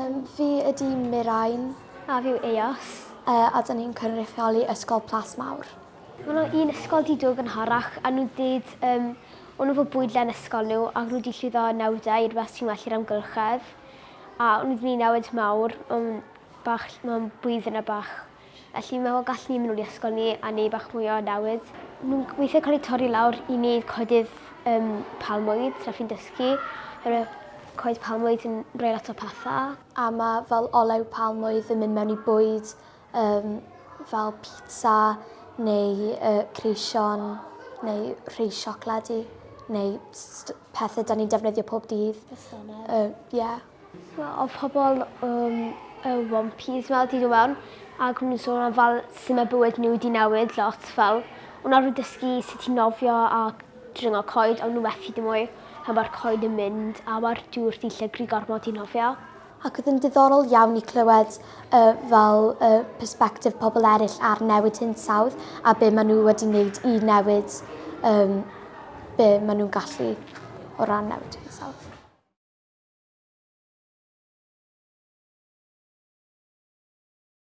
Um, fi ydy Mirain. A fi yw Eos. Uh, a dyn ni'n cynrychioli Ysgol Plas Mawr. Mae yna un ysgol di dod gynharach a nhw dweud um, o'n nhw fod bwydlen ysgol nhw ac nhw wedi llwyddo newid e i rhywbeth sy'n well i'r amgylchedd. A o'n nhw wedi newid mawr, ond bach, mae'n blwyddyn a bach. Felly mae'n meddwl gallwn ni mynd nôl i ysgol ni a neud bach mwy o newid. Nhw'n weithiau cael eu torri lawr i wneud coedydd um, palmwydd, tra fi'n dysgu. Oherwydd coed palmwydd yn rhoi lot o pethau. A mae fel olew palmwydd yn mynd mewn i bwyd um, fel pizza neu uh, creision neu rhai siocledi neu pethau da ni'n defnyddio pob dydd. Bysonedd. Uh, yeah. Wel, oedd pobl um, y One Piece fel di dod mewn ac maen nhw'n sôn am fel sut mae bywyd nhw wedi newid lot fel o'n arfer dysgu sut i nofio a dringo coed ond nhw methu dim mwy pan mae'r coed yn mynd a mae'r dŵr di llygru gormod i nofio. Ac oedd yn diddorol iawn i clywed uh, fel uh, perspective pobl eraill ar newid hinsawdd a be maen nhw wedi wneud i newid um, be maen nhw'n gallu o ran newid hinsawdd.